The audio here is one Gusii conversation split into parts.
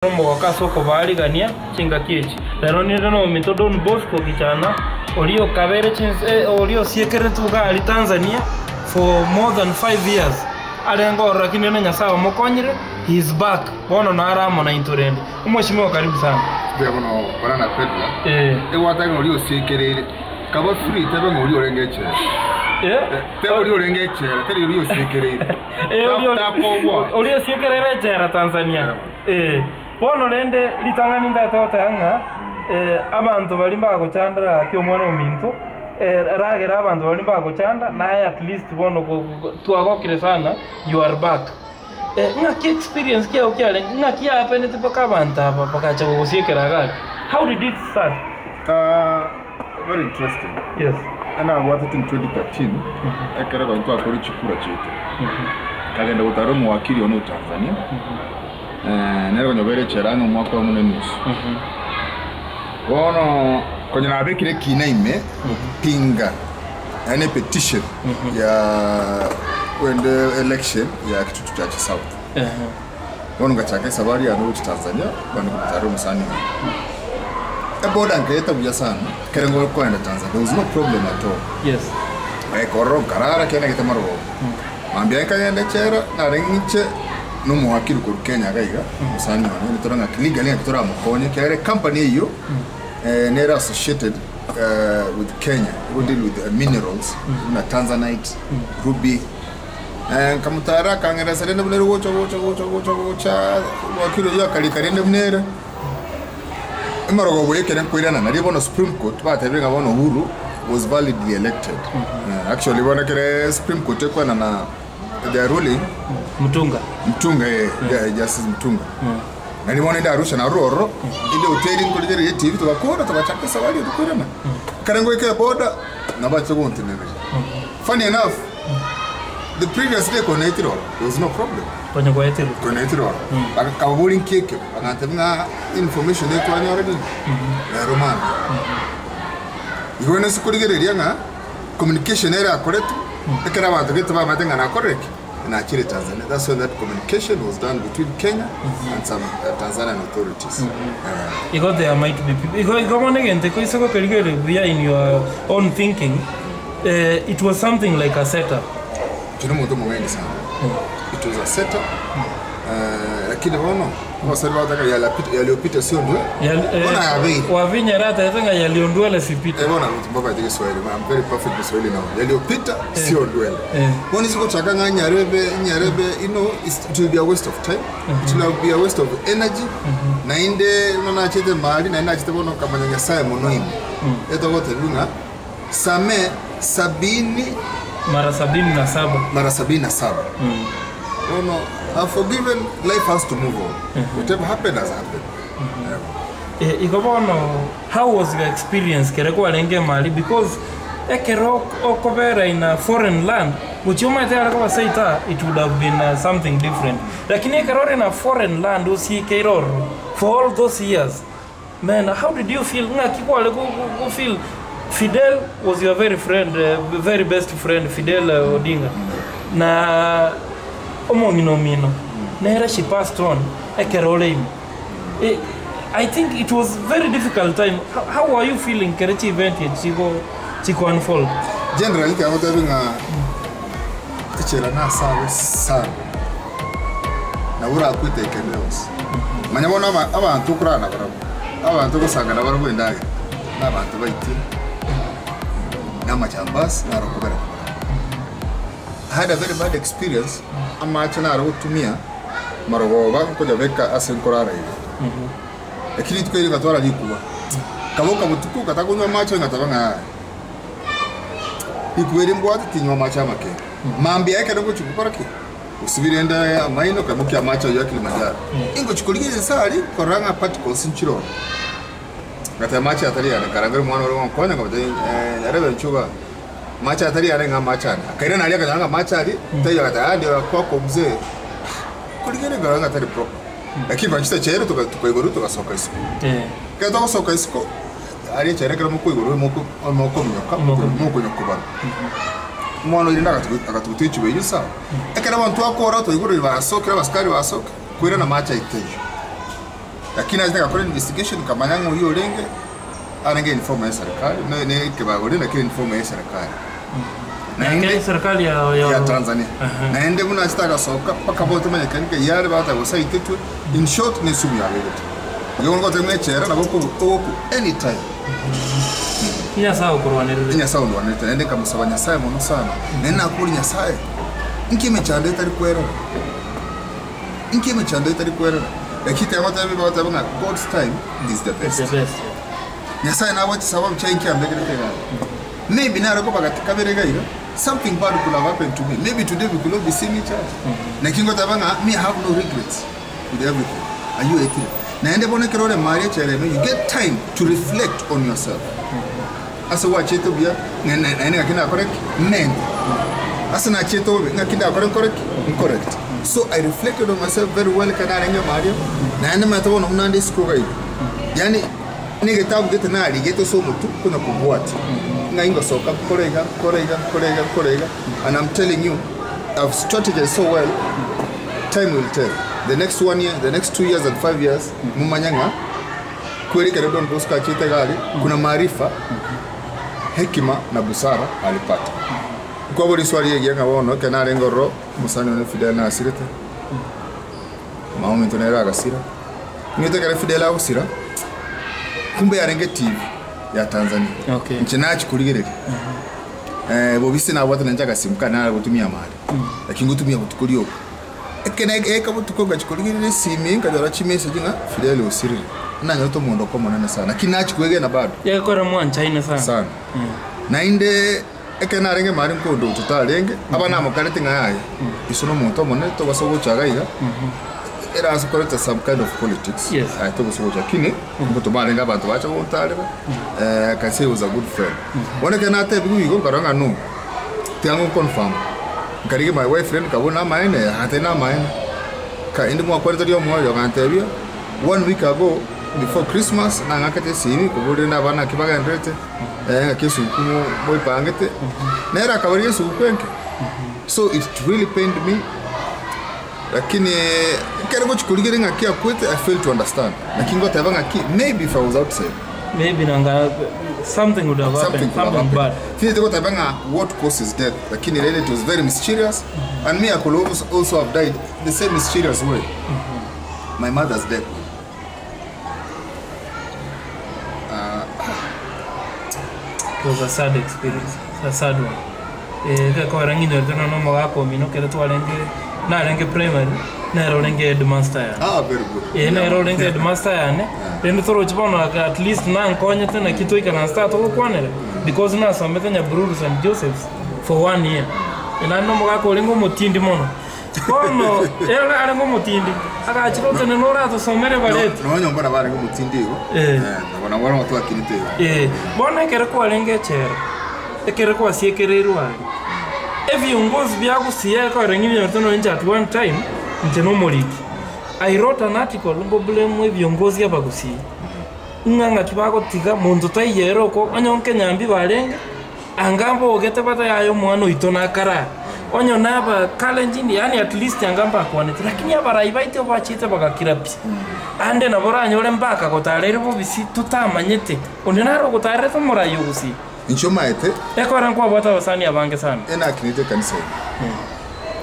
Nomogoka ase okobaarigania chingaki echi. Rero ninde nominto Don Bosco Gichana, oria okabere chinse oria osiekeretwe iga aria Tanzania for more than 5 years arenge ororo lakini rende Nyasaye omokonyire he is back bono naro amo naintwe rende. Omweshimiwa karibu sana. Mbuya mono bwana Pedla. Eh. Egwataka ng'a oria osiekereire kaba free tebe ng'a oria orenge echela. Eh? Tebe oria orenge echela tari oria osiekereire. Eh, oria Takoboa. oria osiekereire echela Tanzania. Ee, bono rende ritang'ani ndate goteba ng'a abanto baria mbagochandera gaki omwana ominto, ragera abanto baria mbagochanda, naye at least bono twagokire sana you are back. Ng'aki experience kiago kiarenge, ng'aki ya happenete mpaka abanto aba bagacha gogosiekera iga aria? How did it start? Very interesting. Yes. Nabwatete in 2013 ekero konya twakore chikura chiaito. Nkagenda gotara omowakili one o Tanzania. Eh, nere konya obeire echela ang'e omwaka oyomo na enusu. Bono konya nabekire ekina ime gopinga yaani epetition ya wende election ya Kitutu Chache South. Bono ngachaka esabari yane gochia Tanzania kogenda komotara omosani one. Eboda nkaeta buya sana ekero ngokoenda Tanzania there was no problem at all. Yes. Ngaika ororo nkarara ekiagera nagete marogoba. Mambia nkagenda echela nare ng'iche na omowakili korwa Kenya iga iga omosani one onye tore ng'aki legally ng'aki toramokonye ekiagera ecompany eyio nere associated with Kenya ego deal with minerals buna tanzanite, ruby. Nkamotara akang'eresa rende buna ere gocha gocha gocha gocha gocha omowakili oyio akarika rende buna ere. Emerogo ekere nkoirana nario bono Supreme Court batebire ng'a bono Uhuru was validly elected. Eh, actually bono ekere Supreme Court ekwenana their ruling Mutunga. Mutunga eh, yeah, Justice Mutunga. Nari bono inde Arusha narure ororo inde hoteli nkorigereria TV togakora togachaka esabari tokoirana. Ekere ngoika eboda nabache gonteneneria. Funny enough the previous day konaetire ororo there was no problem. Konya gwaeterwe. Konaetire ororo bakabori nki ekio bagantebia ng'a information eye twanyora nini rero mambia. Igo nase korigereria ng'a communication ere akoretwe ekero abanto gete bamanyete ng'a nakorire ki nachire Tanzania that's when that communication was done between Kenya and some Tanzanian authorities. Eh. Igo there might be people igo igo bono egento ekoisa gokerigereria buya in your own thinking eh, it was something like a setup. Inche nomonto omong'aini sana. It was a setup. Eh, lakini bono abasani bagotaka yalapita yaliyopita sio ndwe. Yal- eh, Bono yabeire. Wavinya ere atebete ng'a yaliyondwele sipite. Eh, bono mbabaete Kiswahili. I'm very perfect Kiswahili now. Yaliyopita sio ndwele. Eh. Bono ase gochaka ng'a nyarebe nyarebe you know it's, it will be a waste of time. It will be a waste of energy. Naende buna nachete mahali naende nachete bono nkamanya Nyasaye mono ime. Etogotebiwa ng'a Same sabini. Mara sabini na saba. Mara sabini na saba. Bono I've forgiven, life has to move on. Whatever happened has happened. Eh, igo bono how was your experience kere kwarenge emari because ekero ok- okobera in a foreign land gochia omanyete are koba seita it would have been uh, something different lakini ekero ore in a foreign land osiekeire ororo for all those years Man how did you feel ng'aki kware go go feel Fidel was your very friend uh, very best friend Fidel uh, Odinga na omong'ina omino nere she passed on ekero ore ime Eh, I think it was very difficult time how, how were you feeling kere chi event echi chigo chiko unfold Generally tiagotebi ng'a echela nasabe sana nabo orakwete ekende yonsi. Manya bono aba abanto okorara nabarabwo, abanto ogosanga nabarabwo endagera, na abanto baitire, na amajambasi naro okobera nabarabwo. I had a very bad experience, amache naro gotumia marogoba nkonyabeka ase nkorara iga. Lakini rituko erio ngatwara rikuba, nkaboka botuko ngataka konywa amache ngateba ng'a yaya, rikuba eri mbwate tinywa amache amakende. Mambia ekero ngochia gokora ki? Gosibia rende amaino kaimokia amache ayio a Kilimanjaro. Ingochia korigia ense aria korora ng'a particles nchire ororo. Ngateba amache atari yane, nkarangera omwana oria ogonkonya nkamotebia eh, nyarebe inchuo igaa, amache atari yane ng'a amache ane. Akairana aria akanyora ng'a amache aria taiyo agateba aya ndio kwako mzee. Korigereria nkarora ng'a tari proper. Lakini konya chitacha ere tukaigorwa togasoka isiko. Ekero togosoka isiko, aria echera ekero mokoigorwa moko mokominyoka mokonyokobana. Omwana oria rende agatuguta echuba eyio sawa. Ekero abanto twakora twaigorire basokire abasikari basokire, koirana amache aito ayio. Lakini nachete ngakora investigation nkamanya ng'a oyio orenge, arenge informer ya eserikari, ne ne ekebagori lakini informer ya eserikari. Naende Naende serikali ya, ya, ya Tanzania. Aha. Naende buna achete agasoka mpaka bono tomanyekani ng'a yare bagoteba gose aitetwe, in short ne esumu yabegete. Igo bono goteba ng'a echela nabo okobu ogokwa anytime. Nyasae okorwanerere. Nyasae ondwanerete naende nkamosaba Nyasae mono sana, naende nakoboria Nyasae, inki emechando etari kwerera? Inki emechando etari kwerera? Lakini tebagoteba bagoteba ng'a God's time is the Is best. the best. yeah. Nyasae nabwate chisababu chiaye inki ambekerete iga aria. Maybe nare koba gati kabere iga iga, something bad could have happened to me. Maybe today we could not be seeing each other. Naki ngoteba ng'a me I have no regrets with everything. Ayio etire. Naende bono ekero ore maria echela ime, you get time to reflect on yourself. Ase gwachete buya, naende ng'aki ndakore ki? Mente. Ase nachete bobe, ng'aki ndakore nkore ki? Ncorrect. So I reflected on myself very well ekero narenge maria, naende nimanyete bono buna nde isiko iga iga. Yaani negetabu gete narigete ase omotwe konya kobwatia, ng'ai ngosoka nkore iga, nkore iga, nkore iga, nkore iga, and I'm telling you, I've strategized so well, time will tell. The next one year, the next 2 years and 5 years, momanye ng'a kweri ekero Don Bosco achete iga aria, kuna maarifa, hekima na busara alipata. Nkwabora eswali egiya ng'a bono ekero narenge ororo, omosani one Fidel nasirete, mama ominto nere agasira, ninyete ekero Fidel agosira, kumbe yarenge TV ya Tanzania, Okay. inche nachia korigereria, bobisi nabwate nainche agasimu kane nare gotumia amare, lakini ngotumia botuko rioka. Ekero eka botuko ngachia korigereria esimi eye nkanyora chimessage ng'a Fidel osirire. Nanyorete omondoko omonene sana, lakini nachia kwegena bado Egekora mwanchaine sana. sana. Naende ekero narenge mari nkondocho tarenge, aba namokarete ng'a yaya, iso nomonto omonene tobasa gocha iga iga, erase koreta some kind of politics, Yes. aye tobasa gocha lakini omonto barenge abanto bacha gontarera, I can say he was a good friend. Bono ekero natebiwa igo nkarora ng'a no, tiga ngo confirm. Nkarigia my wife rende nkabuna namaene eh, agantebia namaene. Ka inde mwakwanete riria omoerio agantebia, one week ago before Christmas nang'akete esimi koborire na abana naki bagendererete, ng'aki esuguku mo moipangete, nere akaboria esuguku enke. So it really pained me, lakini ekero ngochia korigereria ng'aki akwete I fail to understand. Naki ngoteba ng'aki maybe if I was outside. Maybe nanga something would have something happened, could have something bad. happened. Tindi goteba ng'a what causes death, lakini rende it was very mysterious, and me I could also, also have died the same mysterious way. My mother's death. It was a sad experience, a sad one. Eh, gekogera ng'inyorete nonya na omogaka omino ekero twarenge narenge primary, nere orenge headmaster yane. Ah, very good. Ee, nere orenge headmaster yane, rende toroche bono at least nankonyete naki toikaranse tata togokwanera, because nasomete Nyabururu St. Joseph's for one year. Naende na omogaka orenge omotindi mono. Bono ere arenge omotindi, agachire otenena oratosomere ebareti. Nonya nyomba nabo arenge omotindi igo, Eh. nabo nabo bono twakinete igo. Ee, bono ekero kwarenge echela, ekero kwasiekereirwe aria, ebiongozi bia gusii ekore ng'inyorete nonye inche at one time, inche na omoriki, I wrote an article ngoblame ebiongozi abagusii, ng'a ng'aki bagotiga monto taiyo ere oko onye nkenyambi barenge, Anga mbogete bata yaya omwana oito nakare aa, onye naba Kalenjin, yaani at least anga mbakwanete, lakini abarai baito bachete bagakira pi. Ande nabo oranyore mbakagotareire bobisi totamanyete, onde nare ogotarerete omorai o gusii. Inche omaete. Ekero nkwabwate abasani abange sana. Enakinete ekanisa ime.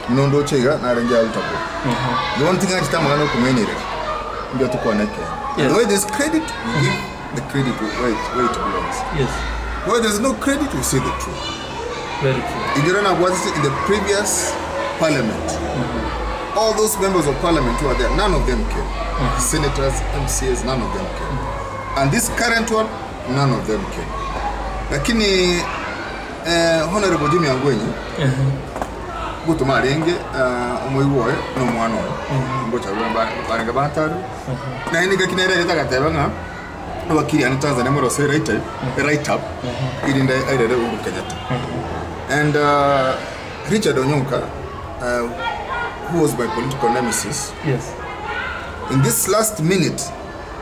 Buna ondoche iga, narenge altar boy. Igo bono ting'anchete amang'ana okong'ainereria. Mbuya tokwane ekeene. Yes. Where there's credit, we give the credit where it, where it belongs. Yes. Where there's no credit, we say the truth. Very true. Injera nabwatete in the previous parliament. All those members of parliament who are there, none of them came. Senators, MCAs, none of them came. And this current one, none of them came. Lakini eh, Honorable Jimmy Angwenyi gotoma arenge eh, omoigwa oye na omwana oye ngocha barenge bantari naende ngaki nere airete agateba ng'a Abakiri ane Tanzania morose write up, write up erinde airere Uhuru Kenyatta. And uh, Richard Onyonka, uh, who was my political nemesis, Yes. in this last minute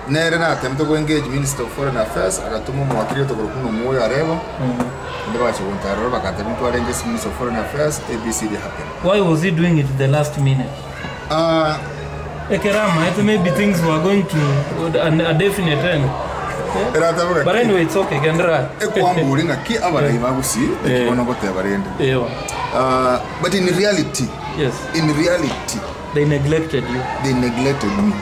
nere natemete go engage Minister of Foreign Affairs agatuma omowakiri otogoro buna omwoyo areba ende bagacha gontarora bagateba ntwarenge ase Minister of Foreign Affairs ABCD happened. Why was he doing it the last minute? Uh, Ekero amaete maybe things were going to a definite end. Eratabe But ng'aki anyway it's okay, genderera. ekwambori ng'aki abarai ba Gusii Eh. bono goteba rende. Ewa. But in reality, Yes. in reality They neglected you. they neglected me.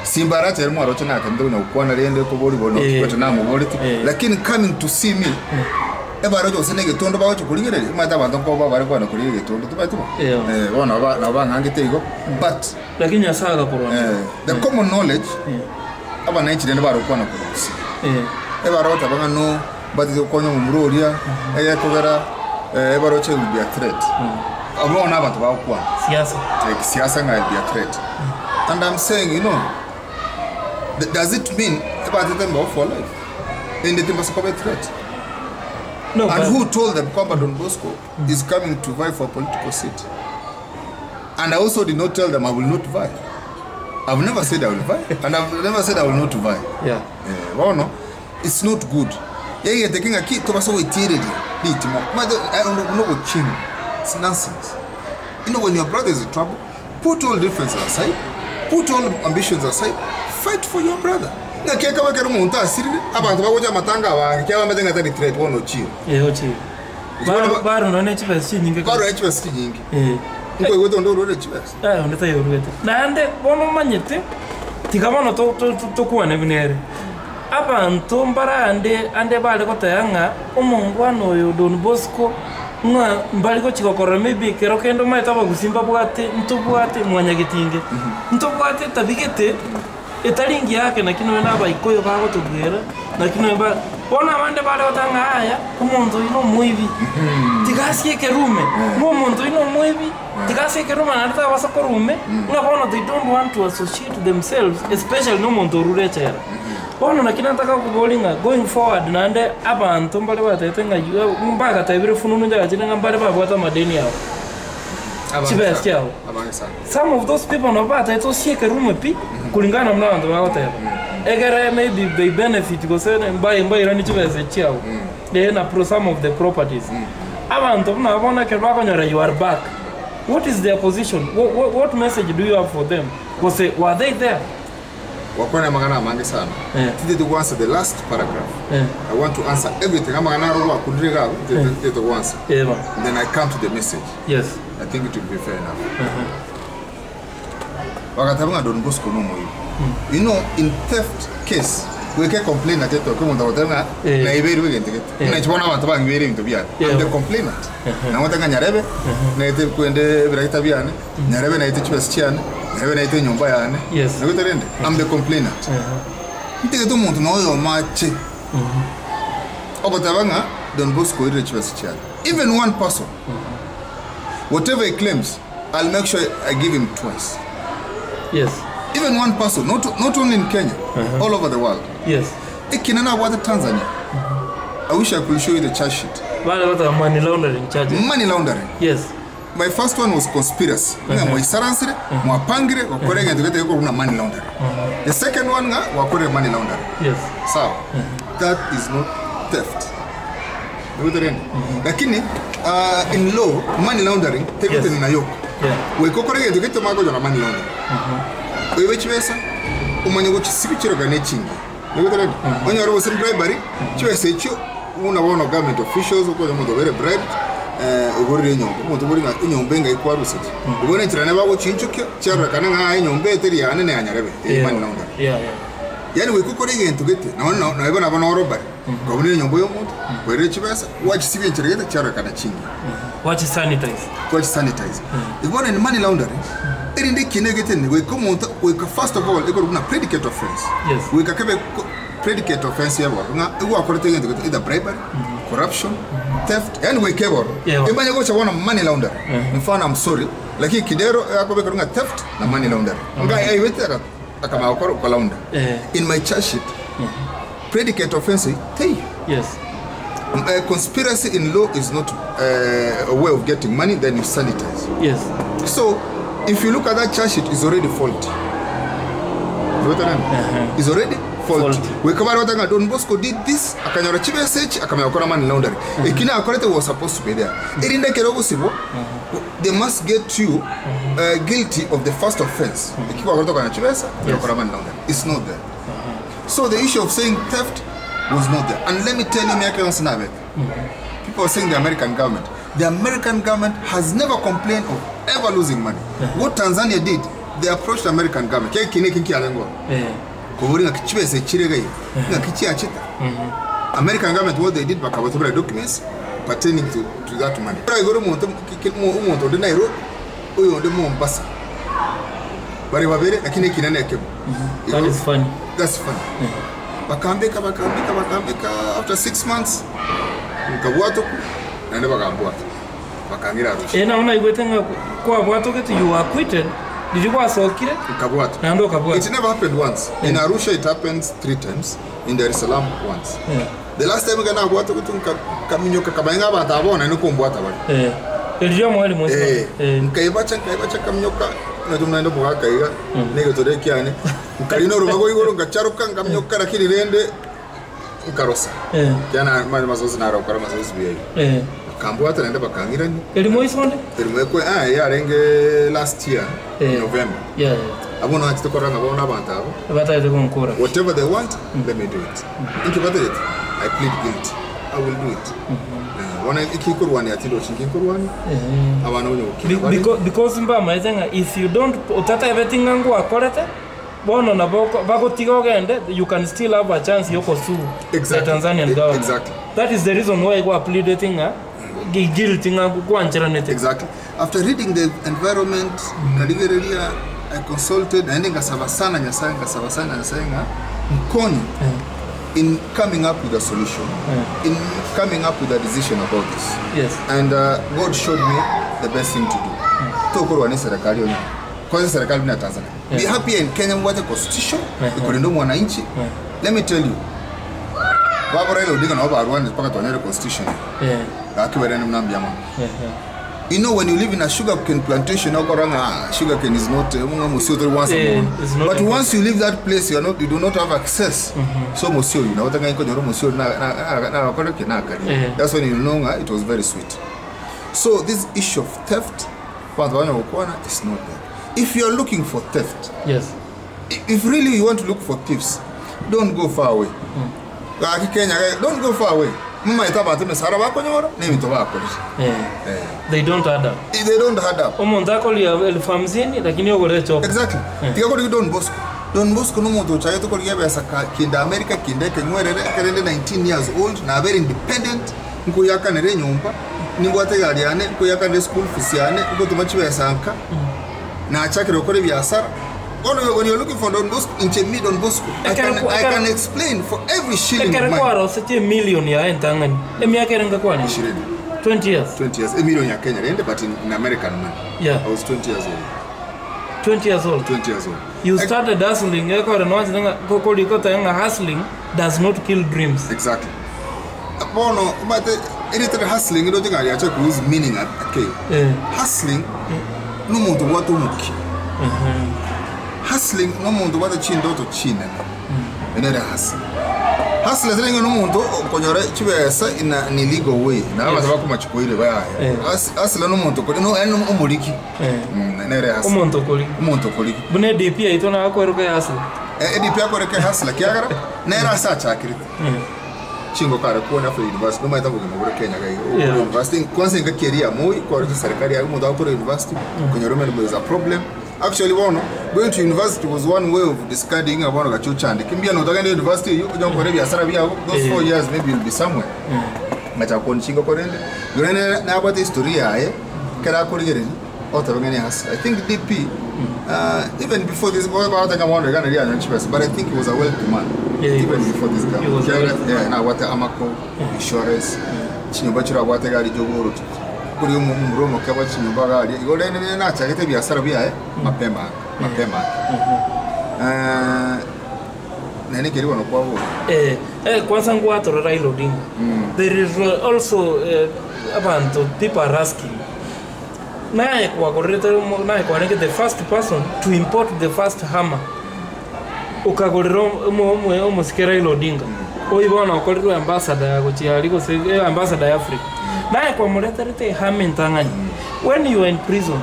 Simba arache ere mwaroche nakende konya gokwana rende kobori bono Eh. kikwete namoboreti Eh. lakini coming to see me ebaroche gose na egetondo bagocha korigereria omanyete abanto nkoba bare kogenda korigia egetondo tomaeti bo Yeah. Eh, bono nabo nabo bang'angete igo but Lakini Nyasaye agakorwania. eh, the common knowledge abananchi rende bare gokwana korwa gusii Eh. ebare goteba ng'a no mbatete gokonya omomura oria egekogera eh, ebaroche will be a threat Abwo bono abanto bagokwana Siasa. like siasa ng'a will be a threat and I'm saying you know does it mean ebatete mbao for life ende timbasa koba a threat No, and but who told them kwamba Don Bosco is coming to vie for a political seat and I also did not tell them I will not vie I've never said I will vie and I've never said I will not vie yeah. Eh, bono it's not good yegete ki ng'aki tobasa goitiereria ritimo Omanyete, eh, nogochinga it's nonsense you know when your brother is in trouble put all differences aside put all ambitions aside fight for your brother ng'aki ekaba ekero omonto asirire abanto bagocha amatanga abange kiaba bamanyete ng'a tari threat bono ochire Eh, ochi. Bono ba- Baro none chibesa chinyinge. barora chibesa chinyinge Eh. nkoigwete onde orwere chibesa Eh, onde tayorwete. Naende bono omanyete tiga bono tokwane buna ere. Abanto mbare ande bare goteba ng'a omongwana oyo Don Bosco ng'a mbari gochi gokorora maybe ekero kende omanyete abagusii mbabwate ntobwate mwanyagetinge. Ntobwate etabigete etari engiya ake naki nonya na abaikoyo bagotobwera naki nonya ba bono abande bare goteba ng'a aya omonto oyio na omoibi tiga asie ekerume ng'a omonto oyio na omoibi tiga asie ekerume naende tabasa korume ng'a bono they don't want to associate themselves especially na omonto orure echela. Bono naki nataka koboria ng'a going forward naende abanto mbare batebete ng'a you mbagatebire fununu nchagachire ng'a mbare babwate amadeni abo chibesa chiabo. Abange sana. Some of those people nabo batagete osie ekerume pi kulingana buna abanto bagoteba. Egere maybe they benefit gose mbai mbairani chibesa chiabo. Eh, na pro some of the properties. Abanto buna aba bono ekero bakonyora you are back. What is their position? What, what, what message do you have for them? Gose were they there? Wakwana amang'ana amange sana. Eh. Titete go answer the last paragraph. Eh. I want to answer everything. Amang'ana aro gwakundire iga abwo, titete titete go answer. Eh, bono. Then I come to the message. Yes. I think it will be fair enough. Bagateba ng'a Don Bosco nomoibi. You know, in theft case, goika ecomplainant etoke omonto agoteba ng'a Eh. naibeirwe egento gete. Eh. Buna inche bono abanto bang'ibeire ebinto biane. Yeah. I'm the complainant. Nagoteba ng'a nyarebe, naete kwende ebiragita biane, nyarebe naete chibesa chiane, nyarebe naete enyomba yane. Yes. Nagote rende, I'm the complainant. Ntegete omonto na oyomo ache ogoteba ng'a Don Bosco oirire chibesa chiane. Even one person. Whatever he claims, I'll make sure I give him twice. Yes. Even one person, not, not only in Kenya, all over the world. Yes. Ekina nabwate Tanzania. I wish I could show you the charge sheet. Vale bata money laundering charges. Money laundering. Yes. My first one was conspiracy. Ng'a mwaisaransire, mwapangire, wakore egento gete gekorwa buna money laundering. The second one ng'a wakorire money laundering. Yes. Sawa. That is not theft. Nigute rende. Lakini uh, in law money laundering tegete Yes. na yoko. Yeah. Goika okore egento gete omanye konyora money laundering. Oibe chibesa omanye gochisibi chirogane echingi. Nigute rende. Onyore gose bribery chibesa echio buna bono government officials okonya omonto obere bribed eh, ogorire enyomba. Omonto obori ng'a enyomba enga ekwaruseti. Igo nenchera nabo bagochinchokia chiarorekana ng'a aa enyomba eye teri yane neyanyarebe. Eye money laundering. Yeah, yeah. Yaani goika okore egento gete, nonye no nabo nabo norobare, kwabuna enyomba ya omonto, kwerire chibesa, gwachisibia enchera gete chiarorekana chingiya. Gwachi sanitize. Gwachi sanitize. Igo bono in money laundering, erinde ekina egete inde goika omonto goika first of all ekore buna predicate offense. Yes. Goika kebe ko predicate offense ya bororo ng'a egwakorete egento gete either bribery, corruption, theft, yaani goika ebororo. Yeah. Emanye gocha bono money laundering. Mfano I'm sorry, lakini kidero ekobekwa ng'a theft na money laundering. Ng'a aibete aka akamanya gokora okolaunder. Eh. In my charge sheet, predicate offense teiyo. Yes. Conspiracy in law is not a way of getting money, then you sanitize. Yes. So, if you look at that charge sheet, it's already faulty. It's already faulty. Faulty. Goika bare bateba ng'a Don Bosco did this, akanyora chibesa echi, akamanya gokora money laundering. Eki nakorete was supposed to be there. Erinde ekero ogosibwa, They must get you guilty of the first offense. Eki kwakorete okonyora chibesa, okora money laundering. It's not there. So the issue of saying theft was not there. And let me tell you, miaka yonsi nabete. People are saying the American government. The American government has never complained of ever losing money. What Tanzania did, they approached the American government. Keki kine kinki alengo. Kobori ng'aki chibesa echire iga iga. Ng'aki chiachete. American government what they did bakabatobera documents pertaining to, to that money. Oraigore omonto ki- ki- omo- omonto onde Nairobi, oyonde Mombasa. Bare babere lakini ekina nekemo. That is funny. That's funny. Bakambeka bakambeka bakambeka after 6 months nkabwatokwa naende bakambwata bakangira Arusha. Eh, nabo naigwete ng'a kwabwatogete you were acquitted riria gwasokire Nkabwatwa. naende okabwatwa. It never happened once. In Arusha it happens three times. In Dar es Salaam once. The last time gana abwatogete nkaminyoka kabainga abanto abo naende kombwata bare. Eh, eriria omwalimu ase Eh, eh, nkaibacha nkaibacha kaminyoka nacho naende omogaka iga negetore kiane nkarina orubago igoro nkacharoka nkaminyoka lakini rende nkarosa eh, kiana mani mazoezi narokora mazoezi buya igo eh. bakambwata naende bakang'irania Erimo isonde? erimwekwe ah, yarenge last year Eh. November. Yeah, yeah. Abo nachete korora ng'a bono abanto abo Batagete gonkora. whatever they want, let me do it. Inki bategete I plead guilty, I will do it. Eh, bono ekikorwania tindochi nkikorwania abana onye gokina bare. Because mbamaete ng'a if you don't otatebeti ng'a ngwakorete bono nabo bagotiga ogende you can still have a chance yokosue the Tanzanian government. That is the reason why gwa pleaded ng'a guilty ng'a gwancheranete. Exactly. After reading the environment, nkarigereria, I consulted, naende ngasaba sana Nyasaye, ngasaba sana Nyasaye ng'a nkonye in coming up with a solution, in coming up with a decision about this. And God showed me the best thing to do. Tokorwa ni serikali onye. Kwanza serikali ni ya Tanzania. Be happy in Kenya mwate constitution, ikulinda mwananchi. Let me tell you. Baba Raila Odinga na baba Rwanda mpaka tuonyeshe constitution. Akiwa ni mnambia mama. You know when you live in a sugarcane plantation, okoranga ah, sugarcane is not munga musio tori once Eh, a month. it's not But important. once you leave that place, you are not you do not have access. So musio you know watanga iko nyoro musio na na na na na kari. That's when you know nga it was very sweet. So this issue of theft, bantu banya gokwana is not there. If you are looking for theft, if really you want to look for thieves, don't go far away. Gaki Kenya, don't go far away. Mama ita misara bakonyora n'ebintu bakorire. Eh. They don't add up. They don't add up. Omonto akoria 50,000 lakini ogore echoka. Exactly. Tiga kori Don Bosco. Don Bosco no muntu ochagete korigia besa kinda America kinda ekeng'werere ekerende 19 years old na very independent nkuyakanera enyomba ningwate egari yane nkuyakanera school fees yane nkotuma chibesa nka nachakire gokora ebiasara. Bono when you're looking for Don Bosco, inche me Don Bosco, I can explain for every shilling of Ekere mine. kwarosetie million yaye entang'ani emiaka erenga kwane Ishirini. 20 years. 20 years. A million ya Kenya rende but in American money. I was 20 years old. 20 years old. 20 years old. You started hustling ekore noanchete ng'a korikota ng'a hustling does not kill dreams. Exactly. Bono but anything hustling ndo tinga yacha lose meaning okay. Hustling no muntu watu muki. Hustling no muntu wata chindoto chinene. Enere hustling. Hustling zile no muntu okonyora chibesa in an illegal way. Na abantu bakumachikoire baya. Hustling no muntu kuri no eno omuriki. Enere hustling. Omonto kori. Omuntu kuriki. Buna DP yaito nakweruka ya hustling. EDP akoreke hustler kiagara nera asachakirite. Chingo kare kuona for university no maita bugima bure Kenya gai. University kwanza inga career moi kwa serikali ya muda akore university kwenye rome was a problem. Actually bono going to university was one way of discarding abono gachuchande kimbia no utagenda university you kuja kore biashara byabo those 4 years maybe you'll be somewhere. Ngacha kuona chingo korende yorene na abate historia yaye kera kurigereri otabangani hasa. I think DP even before this batanga mono gana ria nchibesa but I think he was a wealthy man. Yeah, he even was. before this He government. was a wealthy Yeah, na wate amako insurance chinyumba chira wate gari jogoro kuri umuromo kaba chinyumba gari igore ne na chagete biashara byae mapema mapema nene kiri wono kwabo. Kwanza ngwatora Raila Odinga. There is also abantu people are asking naye kwagorete naye kwaneke the first person to import the first hammer ukagorera omosike Raila Odinga oyi bono okorerwe ambassador ya gochia gose ambassador ya Africa. Naye kwamoreterete ehama entang'ani when you were in prison.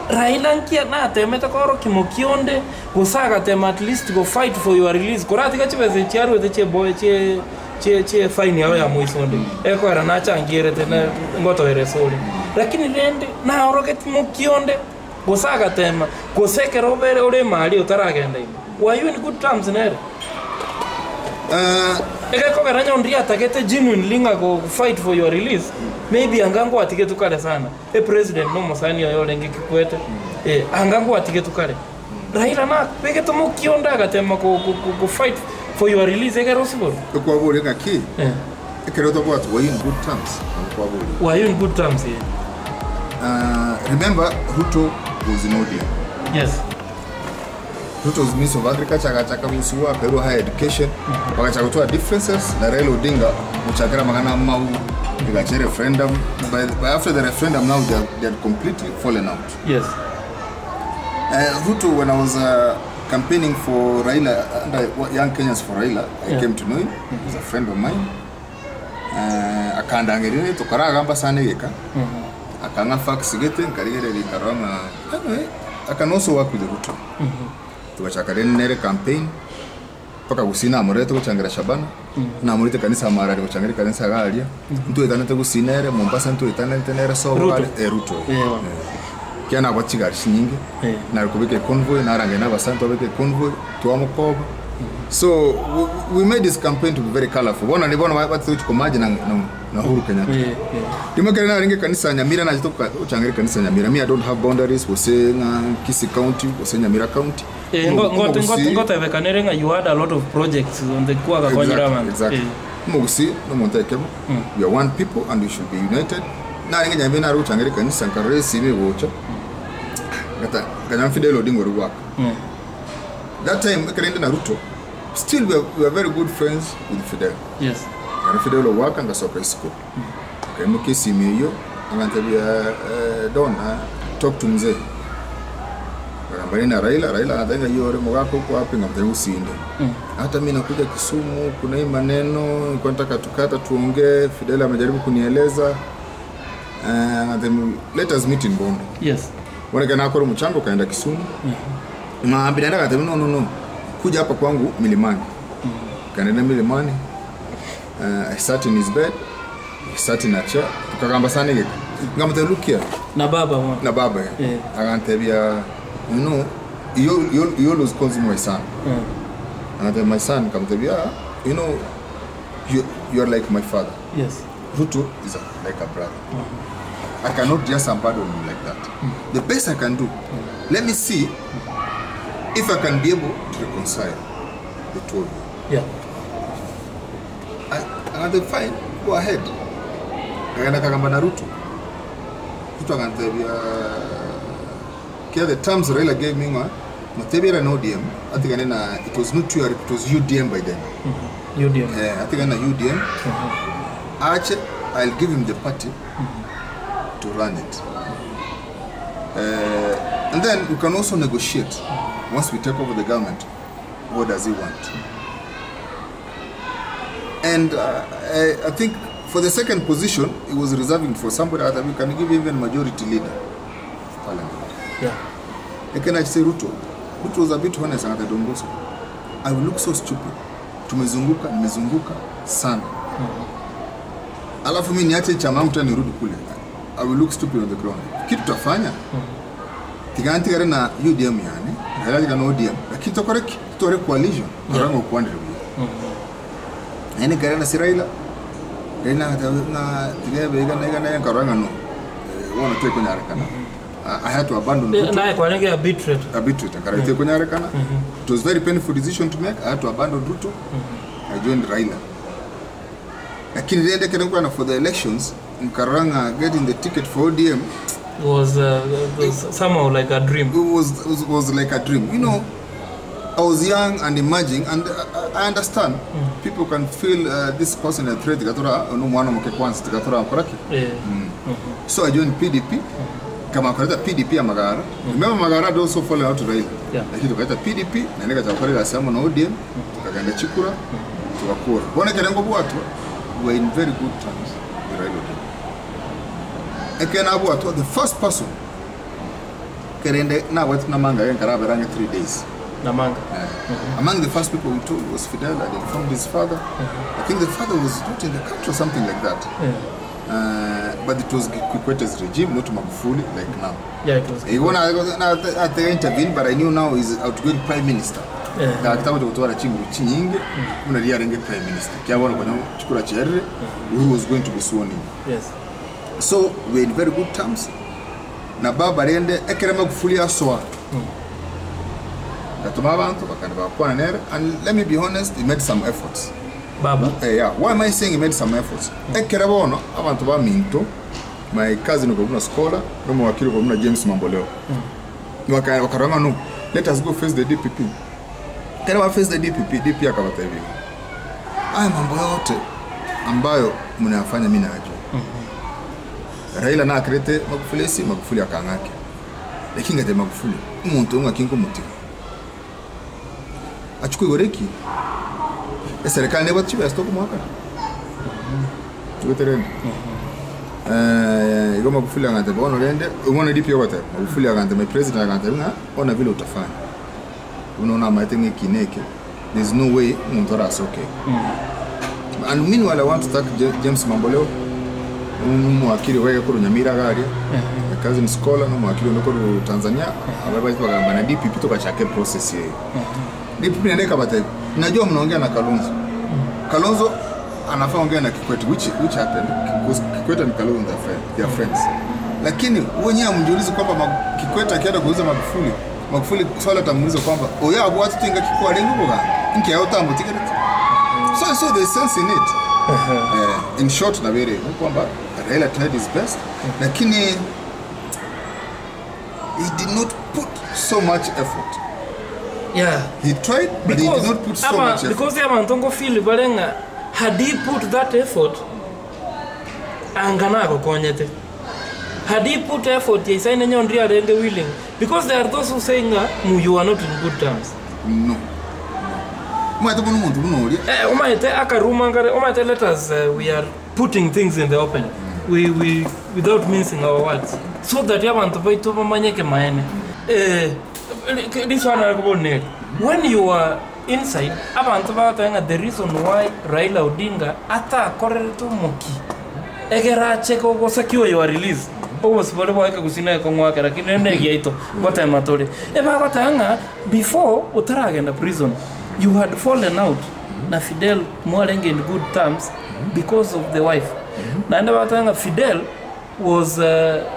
Raila nki natemete korokia mokia onde gose agatema at least go fight for your release koratiga chibesa echi aruete chie chie chie chie fine yao ya moiso onde ekoera nachangierete na ngotoera ase ore. Lakini rende naorogeti mokia onde gose agatema gose ekero obere ore emari otaragenda ime were you in good terms nere? Egekogera onye onde atagete genuinely ng'a go fight for your release maybe anga ngwatigetwe kare sana. Epresident nomosani oye orenge Kikwete, eh, anga ngwatigetwe kare. Raila nakobegete omokia onde agatema go, go, go, go fight for your release egere osiborwe. Ekwaboria ng'aki? Eh. Ekero tobwate were you in good terms? Nabo kwaboria. Were you in good terms? Eh. Remember Ruto was in ODM. Yes. Ruto was Minister of Agriculture agachaka gosiwa akairwa higher education bagachaka gotwara differences na Raila Odinga gochakera amang'ana amau egacha referendum by, by after the referendum now they, have, they had completely fallen out. Yes. Ruto when I was campaigning for Raila under Young Kenyans for Raila I Yeah. came to know him he's a friend of mine uh, akandangeria tokaragamba sana egeka akang'a fax gete nkarigereria nkarora ng'a anyway I can also work with Ruto togachaka rende nere campaign mpaka gusii namorete gochangera Shabana namorete kanisa ya Marani gochangera ekanisa iga aria ntwetanete gusii nere Mombasa ntwetanete nere sobo Ruto. are eh, Ruto Eh. Ekiagera nabwate chigari chinyinge Eh. nare kobeka econvoy narangeria na abasani twabeka econvoy twamokoba so we, we made this campaign to be very colorful bono ni bono batete gochia komaji na, na, na Uhuru Kenyatta Eh, eh. Rimwe ekero narenge ekanisa ya Nyamira nachete goka- gochangera ekanisa ya Nyamira me I don't have boundaries gose ng'a Kisii county gose Nyamira county Eh, Omo- ngo- ngo- omogusii- ngo- ngotebekanere ng'a you had a lot of projects on the kwagakonyera Exactly, abanto. exactly. Eh. Omogusii na omonto ekemo we are one people and we should be united narenge Nyamira nare gochangera ekanisa nkarora esimi egocha ngata nkanyora Fidel Odinga oria gwaka That time ekero inde na Ruto still we are, we are very good friends with Fidel Yes. Ekero Fidel ogoaka ngasoka isiko nkaimokia esimi eyio agantebia eh, Don eh, talk to mzee Akagamba nina Raila, Raila akateba ng'a ore mogaka oko wapi nkamotebia gusii inde. Hata mi nakuja Kisumu, kuna hii maneno nilikuwa nataka tukata tuongee, Fidel amejaribu kunieleza. Eh, akateba let us meet in Bondo. Yes. Bono ekero nakora omochango nkaenda Kisumu. Maambia naende agateba no no no, kuja hapa kwangu Milimani. Nkaenda Milimani. I sat in his bed, he sat in a chair, tokagamba sana egeka. Nkamotebia look here, Na baba bono. na baba eh. Eh. Agantebia you know, you, you, you always calls me my son. Agantebia my son, nkamotebia "Ah, you know, you, you are like my father. Yes. Ruto is a, like a brother. I cannot just abandon you like that. The best I can do, let me see if I can be able to reconcile the two of you. Yeah. And they fine, go ahead. Kagenda kagamba na Ruto. Ruto akantebia kia the terms Raila gave me ng'a motebera na ODM atigane na it was not URP, it was UDM by then. UDM. Eh, atigane na UDM. Ache I'll give him the party to run it. And then we can also negotiate once we take over the government. What does he want? And I think for the second position, he was reserving for somebody other. We can give even majority leader of parliament. Yeah. I can say Ruto. Ruto was a bit honest and Don Bosco. I will look so stupid. Tumezunguka, nimezunguka sana. Alafu mimi niache chama yangu tena nirudi kule. I will look stupid on the ground. Kitu tutafanya. Tigana tigare na UDM yani. Tigana tigare na ODM. Lakini tokore tokore coalition. Torango kwandire buya. Nene gare na Siraila. Raila na tigebe iga na iga na nkaranga no. Wono te kunyarekana. I had to abandon Ruto. Naye kwarenge arbitrate. Arbitrate akaraite kunyarekana. It was very painful decision to make. I had to abandon Ruto. I joined Raila. Lakini rende kene kwa for the elections nkaranga getting the ticket for ODM was somehow like a dream. It was like a dream. You know, I was young and emerging, and I understand people can feel this person a threat. Tikatora no mwana moke kwanza tikatora mkoraki. Yeah. So I joined PDP. Kama kuleta PDP ya Magara. Remember Magara had also fallen out to Raila. Yeah. Lakini tukaita PDP na nika chakorera samo na ODM tukagenda Chikura tukakura. Bona kerengo bwatu we were in very good terms with Raila Odinga. Ekero nabwatwa the first person kerende nabwatwa namanga aye nkarabera ang'e 3 days. Namanga. Among the first people we told was Fidel. I informed his father. I think the father was not in the country or something like that. But it was Kikwete's regime, not Magufuli, like now. Yeah, it was. He wona ate intervene, but I knew now he's outgoing prime minister. Akitaka kutwara chinguru chinyinge kuna riarenge prime minister. Kiabona kwenye chukura cherere who was going to be sworn in. So we're in very good terms. Na baba rende ekere Magufuli asoa. Gatuma abantu bakanda bakwana nere and let me be honest, he made some efforts. Baba. Yeah. Why am I saying he made some efforts? Ekere bono abantu ba Minto, my cousin uko scholar, no mwakili kwa James Mamboleo. Waka wakaranga no, let us go face the DPP. Kere wa face the DPP, DP akabata hivi. Haya mambo yote ambayo mnayafanya mimi najua. Raila na akrete Magufuli si Magufuli akang'ake. Lakini ngate Magufuli, umuntu umwe akinko mutika. Achukue goreki. Eserikali nebo chibe stop mwaka. Tugotereni. Igo Magufuli angante bono rende, umone DP yote. Magufuli angante my president angante nga ona vile utafanya. Unaona maite kineke. There's no way umuntu arasoke. And meanwhile I want to thank James Mamboleo umwakili wege kuru Nyamira gari. My cousin scholar no mwakili ndo kuru Tanzania ababaji bagamba na DPP tukachake process yeye. DPP nendeka bata. Najua mnaongea na Kalonzo. Kalonzo anafaa ongea na Kikwete which happened because Kikwete and Kalonzo they are friends, they are friends. Lakini wenyewe amjiulize kwamba Kikwete akienda kuuza Magufuli, Magufuli swali atamuuliza kwamba oya abu watu tinga kikwa lengo boga. Nki yao tambo tiketi. So there's sense in it. In short na vile kwamba Raila tried his best lakini he did not put so much effort. He tried but he did not put so much effort. Because abantu ngo feel barenga had he put that effort angana akokonyete. Had he put effort yasaine nyondri arenge willing because there are those who saying you are not in good terms. No. Mwete bono muntu buno uli. Umaete akaruma ngare umaete let us we are putting things in the open. We without mincing our words so that abantu baitu bamanyeke maene. This one akubone. When you are inside abantu bataenga the reason why Raila Odinga ata korere moki. Egera cheko gosakio you are release. Obosibore bwake kusina ko ngwake lakini nende giaito gotema tore. Eba gotanga before utaragenda prison you had fallen out na Fidel mwarenge in good terms because of the wife. Na nende batanga Fidel was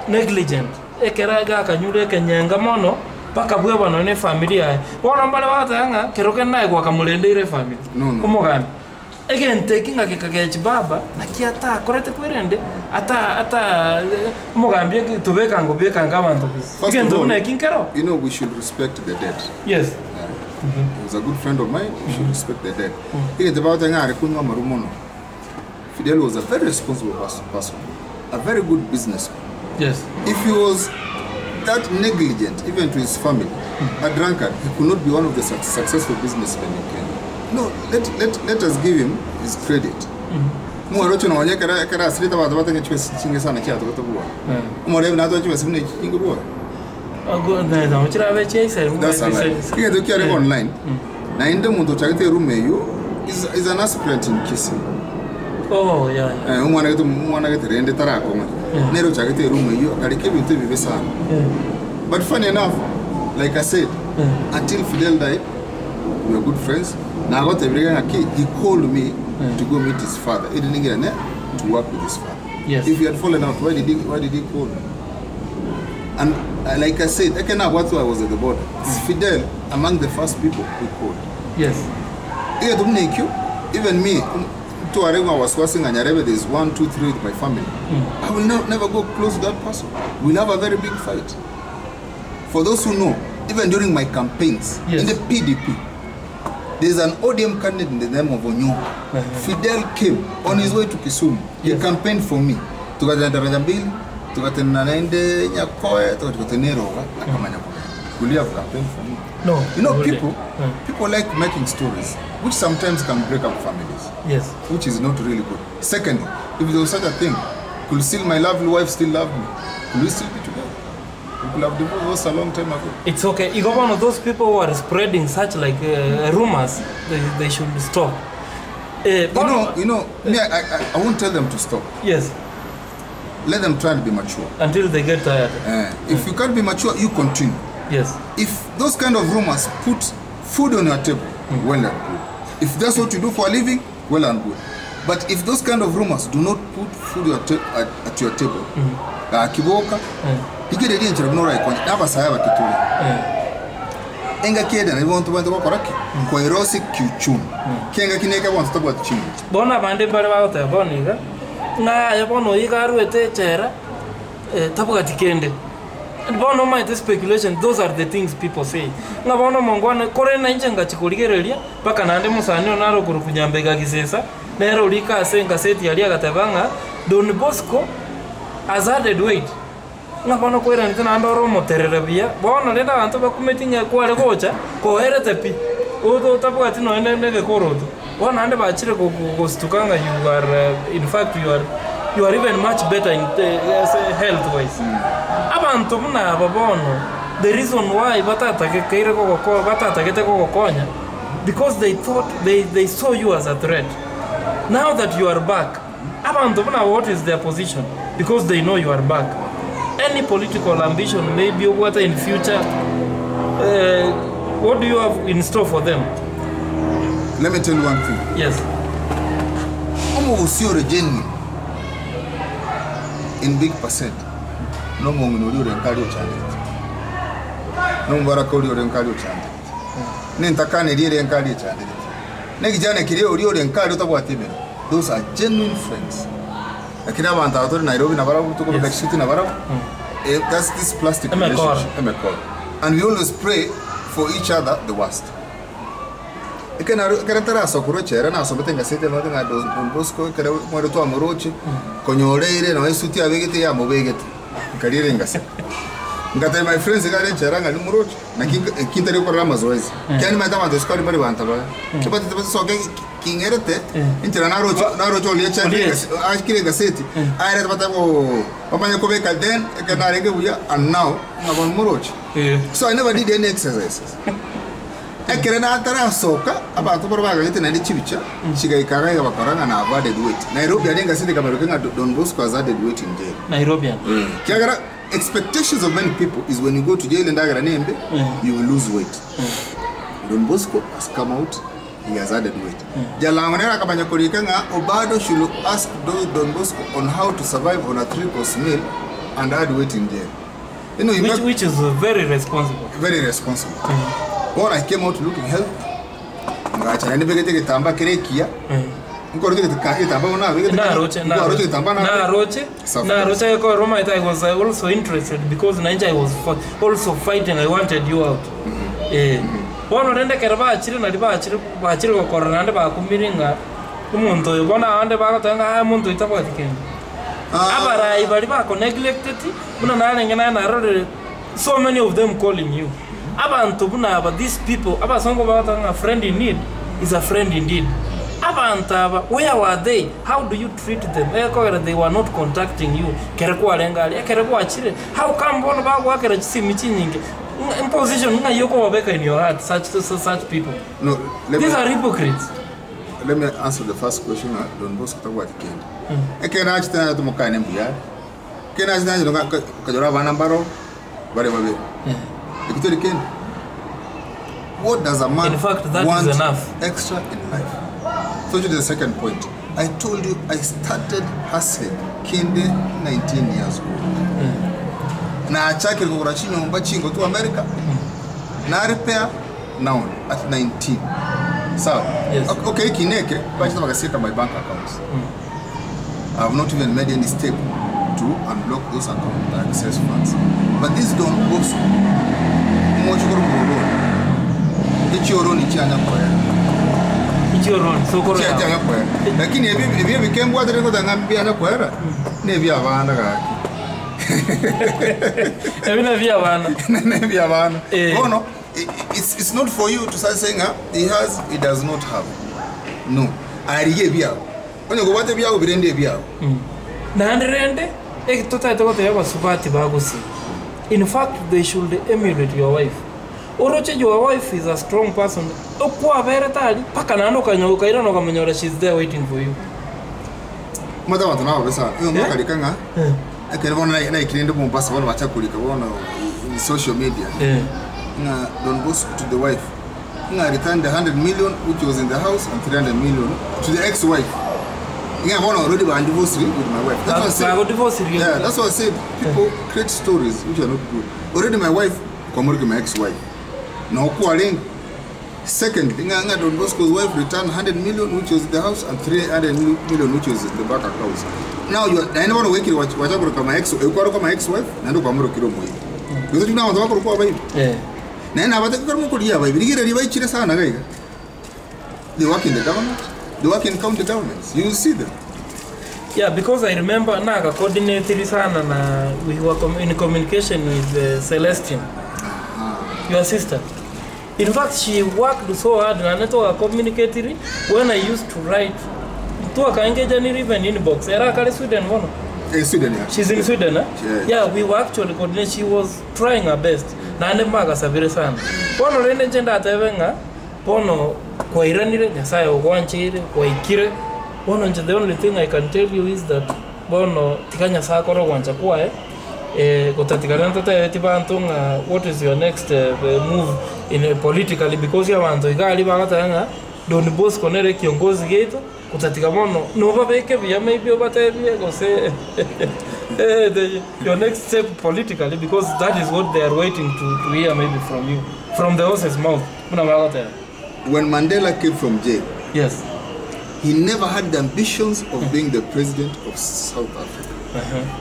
negligent. Ekera akanyure kenyenga mono paka bwe bano ne familia yaye. Bono mbale batanga keroke naye gwakamurendeire family. No, no. Omogambi. Again taking a kikagechi baba naki ata akorete kwerende ata omogambi tubeka ngo beka abantu. First Again of all, tubona kinkero. You know we should respect the dead. Yes. He was a good friend of mine. We should respect the dead. Ile about ngare kunywa marumono. Fidel was a very responsible person, a very good businessman. Yes. If he was that negligent, even to his family, a drunkard, he could not be one of the successful businessmen in Kenya. No, let us give him his credit. Mwarocho na wanyeka kera asirita watu watu ngechwe chinge sana chia to bua. Mwarevi na watu simne chinge bua. Ago na na chira be chese. That's a lie. Kige to kiare online. Na inde muntu chagete room eyo is an aspirant in Kisii. Oh yeah. Umwana getu umwana getu rende tarako. Nero chagete room eyo akareke bintu bibe sana. But funny enough, like I said, until Fidel died, we were good friends. Na got everything he called me to go meet his father. He didn't get to work with his father. Yes. If he had fallen out, why did he call me? And like I said, I cannot what I was at the border. It's Fidel among the first people who called. Yes. Even me, to Aregwa was wasing and Nyarebe, there's 1, 2, 3 with my family. I will never go close to that person. We'll have a very big fight. For those who know, even during my campaigns, in the PDP, there's an ODM candidate in the name of Onyo. Fidel came on his way to Kisumu. He campaigned for me. Tukatenda Daraja Mbili, tukatenda Nende Nyakoe, tukatenda Roga, akamanya kwa. Will you have campaigned for me? No, You know, you wouldn't. people people like making stories, which sometimes can break up families, Yes. which is not really good. Secondly, if there was such a thing, could still my lovely wife still love me? Could we still be together? We could have divorced a long time ago. It's okay. Igo bono those people who are spreading such like rumors, they should stop. You know, you know, me, I won't tell them to stop. Yes. Let them try and be mature. Until they get tired. If you can't be mature, you continue. Yes. If those kind of rumors put food on your table, well and good. If that's what you do for a living, well and good. But if those kind of rumors do not put food your at your table, kiboka, igererie enchera buna oraikonye, n'abasaya bakitore. Engaki ere nari bonto bwente gokora ki? Koerosi kiuchumi. Kengaki neke bonto tabwati chinguru. Bono abande mbare bagoteba bono iga, ng'a aye bono iga arwete echera, tabwati kende. Bono omanyete speculation, those are the things people say. Ng'a bono omongo one, korende nainche ngachi korigereria, mpaka naende mosani one nare okorokwa Nyambega Gisesa, nere orika ase engaseti aria agateba ng'a Don Bosco has added weight. Ng'a bono koiranete naende ore omoterere buya, bono rende abanto bakumeti ng'a kware gocha, koerete pi, oto otabwati nonye na egekoroto. Bono naende bachire go- go- gostuka ng'a you are in fact you are you are even much better in ase health wise. Abanto buna aba bono, the reason why batatagekeire gogoko batatagete gogokonya, because they thought they they saw you as a threat. Now that you are back, abanto buna aba what is their position? Because they know you are back. Any political ambition maybe obwate in future, what do you have in store for them? Let me tell you one thing. Yes. Omogusii ore genuine in big percent nomong'ina oria ore nkare ochanderete, nomobaraka oria ore nkare ochanderete, nentakana eria ere nkare echanderete, nekichana keria oria ore nkare otabwati emeremo. Those are genuine friends. Lakini abanto aba tore Nairobi nabarabwo, tokobeka chisuti nabarabwo, eh, that's this plastic Emekoro. relationship, emekoro. And we always pray for each other the worst. Ekero naro ekero ntarasoa korwa echela nasomete engaseti enote ng'a Don Don Bosco ekero mwere twamoroche, konyoreire nonye esuti abegete yamobegete, nkariera engaseti. Ngatebia my friends iga are echela ng'a nimoroche, naki nki ntari gokorera amazoezi. Ekiagera nimanyete abanto isiko aria mbare banto baye. Chibatete basoke king'erete, enchera naroche naroche oria echande Oliech. akire egaseti, aerete batebe ooh, bamanye kobeka then, ekero narenge buya and now, ng'a bono moroche. So I never did any exercises. Ekero natarasoka, abanto baria bagagete naende chibicha, chigaika iga iga bakora ng'a nabo added weight. Nairobi aria engaseti ekabarokia ng'a Don Bosco has added weight in jail. Nairobian. Kiagera expectations of many people is when you go to jail endagera nembe, you will lose weight. Don Bosco has come out, he has added weight. Jalango nere akamanya korika ng'a Obado should ask Don Bosco on how to survive on a three-course meal and add weight in jail. You know, you Which, make which is very responsible. very responsible. Bono I came out looking healthy. Ngacha naende mbegete egetambaa kere ekiya. Nkorete egetambaa bono nabegete. Naroche, Nkwaroche egetambaa nabe- naroche, Safi. naroche ekero omanyete I was also interested because nainche I was also fighting, I wanted you out. Eh. Bono rende ekero bachire nari bachire bachire gokorora naende bakumire ng'a omonto oyo bono abande bagoteba ng'a aa omonto oyo tabwati kende. Abarai baria bako neglected buna narenge naye narorire so many of them calling you. Abanto buna aba these people abasongo bagoteba ng'a friend in need is a friend indeed. Abanto aba where were they? How do you treat them? Ekogera they were not contacting you kere kwarenge aria ekere gwachire how come bono bagoakera chisimi chinyinge ng'a position ng'ai okobabeka in your heart such such people. No, let me, These are hypocrites. let me answer the first question ng'a Don Bosco tabwati kende. Ekero nachete nachete omokane mbuya are. Ekero nachete nachete nkanyora abana mbaro bare babere. Eki tori kende. What does a man In fact, that is want enough. extra in life? So to the second point, I told you I started hustling kinde 19 years old. Nachakire kogora chinyomba chingotu America. Narepair now at 19. Sawa. Yes. Okay, kineke bachita bakaseka my bank accounts. I have not even made any step to unblock those accounts and access funds. But this Don Bosco, omochokoro bw'oroni, echioroni chianya koera. Ichioroni, sokoro Chia- yao. chianya koera. Lakini ebi ebi ebikembwatire ngotanga mbianya koera, nebi abana gaki. Ebi nabia abana. Nebia abana. Eh. Bono, it's not for you to start saying ng'a he has, he does not have. No. Arigie ebiago. Onye kobwate ebiago birende ebiago. Naende rende, eki totaete gotebia abasubati ba gusii, in fact they should emulate your wife. Oroche your wife is a strong person, okwaberete aria mpaka naende okanya okairana okamonyora she is there waiting for you. Omanyete abanto nababe sana. Nigo Eh? mokarika ng'a Eh. ekero bono nai- naikire inde Mombasa bono bacha korika bono in social media Eh. ng'a Don Bosco to the wife ng'a return the 100 million which was in the house and 300 million to the ex-wife. Ng'a bono already bandivorced with my wife. That's why I said, Bagodivorcirie. yeah, that's why I said people create stories which are not good. Already my wife kwamorike my ex-wife. Na okwarenge. Secondly, ng'a ng'a Don Bosco's wife returned 100 million which was in the house and 300 million which was in the bank account. Now you are naende bono gwekire wacha koroka my ex ekwaroka my ex-wife naende kwamorokire omoiri. Gose tuna abanto bakorokwa abaibi. Eh. Naende nabate ekero mokorigia abaibi rigereria baichire sana iga iga. They work in the government, they work in county governments, you will see them. Yeah, because I remember naga coordinatiri sana na we were com in communication with Celestine, your sister. In fact, she worked so hard na network communicatiri when I used to write twakaengejaniri even inbox era kare Sweden bono. In Sweden, yeah. She's in Sweden, eh? Yeah. Yeah, we were actually coordinating. She was trying her best. Naende mbagasabire sana. Bono rende inche ndatebe ng'a bono kwairanire Nyasaye ogwancheire kwaikire bono inche the only thing I can tell you is that bono tiga Nyasaye akore ogwancha kwaye eh, gotatigana ntotebetie banto ng'a what is your next eh, move in eh, politically because abanto iga aria bagoteba ng'a Don Bosco nere kiongozi giaito Gotatiga bono nobabeke buya maybe obatebie gose the, your next step politically because that is what they are waiting to, to hear maybe from you from the horse's mouth buna bagoteba. When Mandela came from jail, Yes. he never had the ambitions of being the president of South Africa.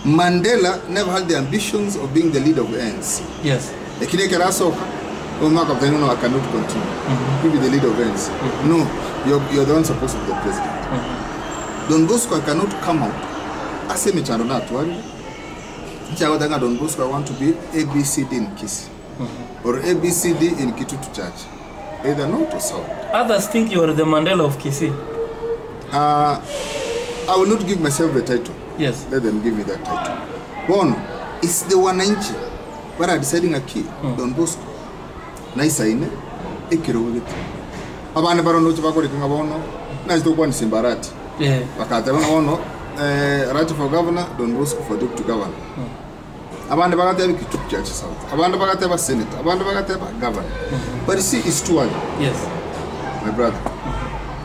Mandela never had the ambitions of being the leader of ANC. Yes. Lakini ekero asoka, omwaka of no, I cannot continue. You be the leader of ANC. No, you're, you're the one supposed to be the president. Don Bosco, I cannot come out. Ase emechando natwarire. Nchiagoteba ng'a Don Bosco, I want to be ABCD in Kisii. Or ABCD in Kitutu Church. Either north or south. Others think you are the Mandela of Kisii. Uh, I will not give myself the title. Yes. Let them give me that title. Bono, it's the wananchi that are deciding a key, Don Bosco. Naisaine, ekerogo gete. Abana baro noche bakoreka ng'a bono, nachete gokwana Simba Arati. Yeah. Bakateba ng'a bono, eh, Arati for governor, Don Bosco for deputy governor. Abande bagateba Kitutu Church South. Abande bagateba senator. Abande bagateba governor. But you see, it's too early. Yes. My brother,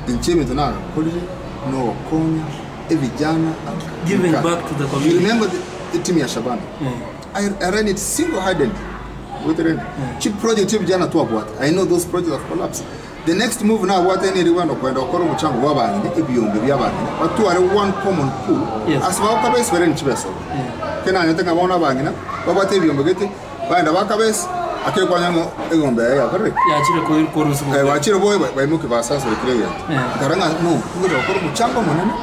inche ebinto nagakorire nogokonya ebijana and Giving nka. back to the You community. remember the, the team ya Shabana? I, I ran it single-handedly. With mm. Chi project ebijana twabwate. I know those projects have collapsed. The next move now what any rwanda kwenda okora omuchango bw'abang'ina ebiyombe by'abang'ina batware one common pool Yes. ase bagokabesi bare nichibesoba kenanyete ng'a bono abang'ina babwate ebiyombe gete baenda bakabesi Ake kwanya ng'a egombe yaye yakorire ki? Yachire koi- korusigwa Eh, bachire boe ba- baimoke basasore kera egento. Eh. Nkarora ng'a no, ngocha gokora omochango omonene,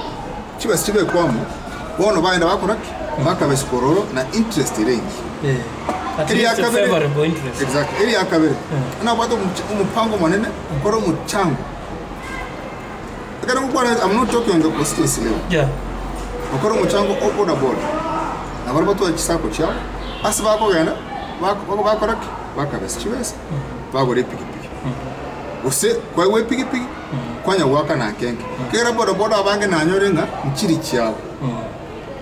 chibesa chibe kwamo, bono bagenda bakora ki? Bakabesa kororo na interest ere engiya. Eh, at Eria least a kabere- favorable interest. Exactly. Eria kabere, nabwate omoch- omopango omonene, okore omochango. Ekero ngokwana I'm not talking on the constituency level. Yeah. Okore omochango o boda boda, na barabwo batware chisacco chiabo, ase bakogenda, bako bakora ki? Bakabesa chibesa, bagora epikipiki. Gose kwaigwa epikipiki, kwanya goaka na nkenke. Ekero boda boda abange nanyore ng'a nchiri chiabo,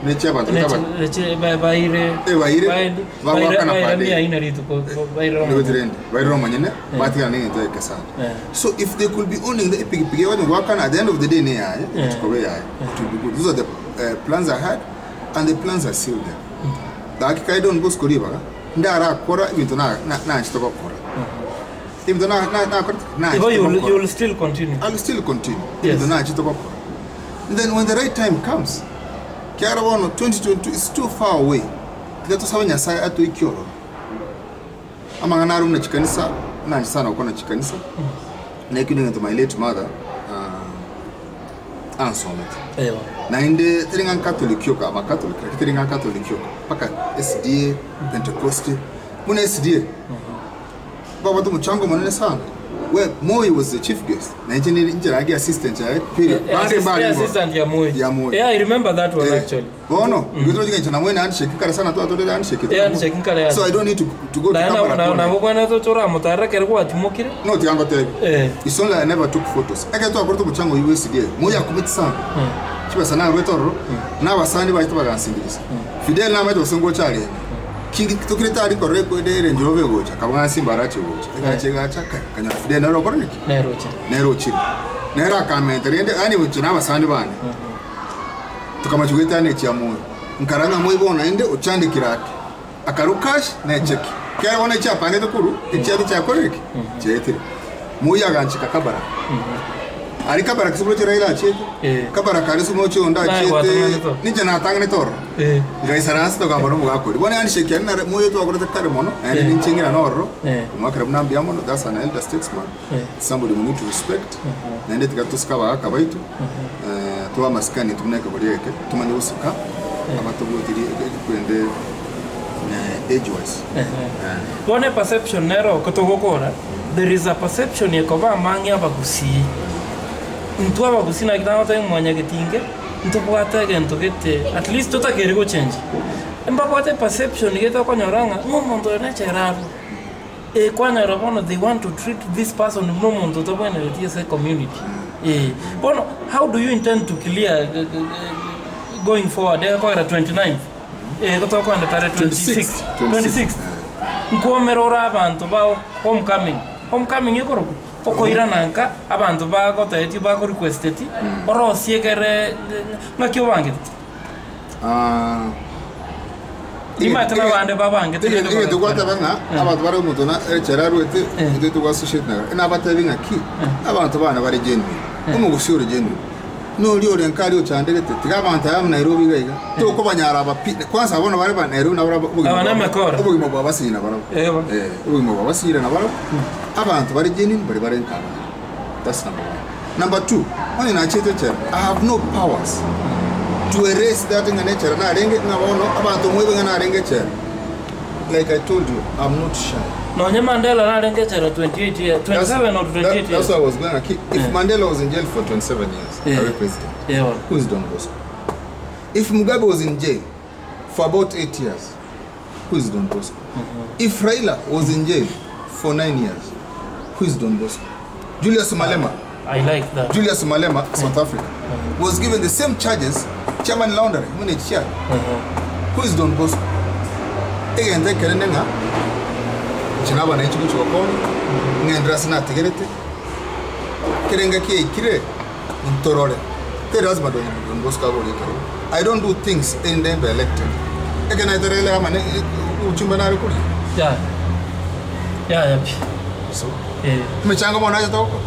ne echiabanto Nechi- taba nechi- ba- baire Eh, baire, baende- bagoaka na baire baadaye. mia ine rituko baire Nigo omonyene. tirende, bairire omonyene, batigana na egento eke sana. Eh. So if they could be owning the epikipiki, banywe goakana at the end of the day ne yaye, Eh. chikobe yaye, it will be good. Those are the plans I had, and the plans are still there. Gaki kai Don Bosco ribaga, ndarakora ebinto na- na- nanchete gokora. Ebinto na- na- nakora Igo nanchete you will, gokora. you will still continue. I'll still continue. Yes. Ebinto nanchete gokora. And then when the right time comes, kiagera bono 2022 is too far away. Tiga tosabe Nyasaye atoikie ororo. Amang'ana are buna chikanisa, nanche sana gokwana chikanisa, na ekio neng'ento my late mother, Ansomete. Ewa. Naende teri ng'a Catholic yoka, aba Catholic, lakini teri ng'a Catholic yoka, mpaka SDA, Pentecost, buna SDA, babwate omochango omonene sana. We, Moi was the chief guest, na inche nere inche nage assistant yaye, period. Eh, Bande mbare assist- assistant ya Moi. Ya Moi. Yeah, I remember that one Eh, actually. Bono, mm. -hmm. inche namwe na handshake kare sana twatorire handshake. Eh, handshake nkare So I don't need to, to go to Naye Kampala na kuona. nabo kwene toramotara kere gwatimokire. No tiango tebi. Eh. It's only I never took photos. Eke twakorete omuchango USDA. Moi akumiti sana. Chibesa narwete ororo. N'abasani baito bagansindiriza. Fidel namaete gose ngocha arenge. Kingi tokirete ari korora ekwende Range Rover egocha. Kabwansimba arache gocha. Egacha egacha kai. Kanyora Fidel nere okorire ki? Neroche. Nere ochire. Nere akamenta rende yaani gocha n'abasani bane. Tokamachia goetana echia Moi. Nkara ng'a Moi bono naende ochandekire ake. Akarwa cash na echeki. Kero bono echiapangete korwa, echiato chiakorire ki? Chiaetire. Moi aganchika Kabarak. Aria Kabarak ase moroche Raila achiete, Eh. Kabarak aria ase moroche onde Naye achiete, gwatang'anete. ninche natang'anete ororo. Eh. Ngaisaransa tokamba na omogaka oria. Bono handshake yaria nare Moi twakorete kare mono, naende Eh. ninche ng'ina nororo, Eh. omwakera buna mbuya mono, that's an elder statesman, Eh. somebody we need to respect, naende tiga tosike abagaka baito, eh, tobe amasikani intwe buna ekegori eke, tomanye gosika abatobwatiri ekwende age wise. Bono eperception nero oko togokora, there is a perception ekoba amang'e abagusii. Intwe abagusii naki tagoteba mwanyagetinge, ntobwate egento gete at least totakeri gochenjia. Mbabwate perception gete okonyora ng'a ng'a omonto oyo nechera arwe. Eh, kwanyora bono they want to treat this person buna omonto otabwenereti ase ecommunity. Eh, bono how do you intend to clear going forward ekogera 29th eh, tokoenda tarehe 26 26 nkwomera ore abanto ba homecoming homecoming ekorokwa okoirana nka abanto bagotetie bakorequesteti orosie ekere ng'aki obangete Ah, Nimanyete na abande babangete Ege- rende egento bagakwana. gwateba ng'a abanto bare omonto na echera arwete intwe togwa-associate naro nabatebi ng'a ki abanto bane bare genuine omogusii ore genuine noria ore nka aria ochandegete tiga abanto aya Nairobi iga iga tokobanyara aba pi kwanza bono bare ba Nairobi nabo barabwo obogima Aba bwabo nemekora. obogima bwabasinyire nabarabwo Eba. Eh, obogima bwabasinyire nabarabwo abanto bare genuine baria bare nka abande that's number one. Number two onye nachete echela I have no powers to erase that ng'a nechela narenge ng'a bono abanto moibe ng'a narenge echela like I told you I'm not shy. Nonye Mandela narenge echela 28 years, That's, 27 or 28 that, years. that's why I was going. If Yeah. Mandela was in jail for 27 years, Yeah. are we president? Yeah. Who is Don Bosco? If Mugabe was in jail for about 8 years, who is Don Bosco? If Raila was in jail for 9 years, who is Don Bosco? Julius Malema, I like that. Julius Malema, South Africa, was given the same charges, chairman laundering, mune chair. Who is Don Bosco? Egento ekerende ng'a inche nabana inche gochia gokora, ng'endere ase nategerete, kere engaki yaikire, ntorore. Teri lazima Don, Don Bosco abe oria ekerogo. I don't do things erinde mbe elected. Ekero naete Raila amane, obochumbe nare koria. Yeah. Yaya pi. So, Eh. emechango bono nachete gokora.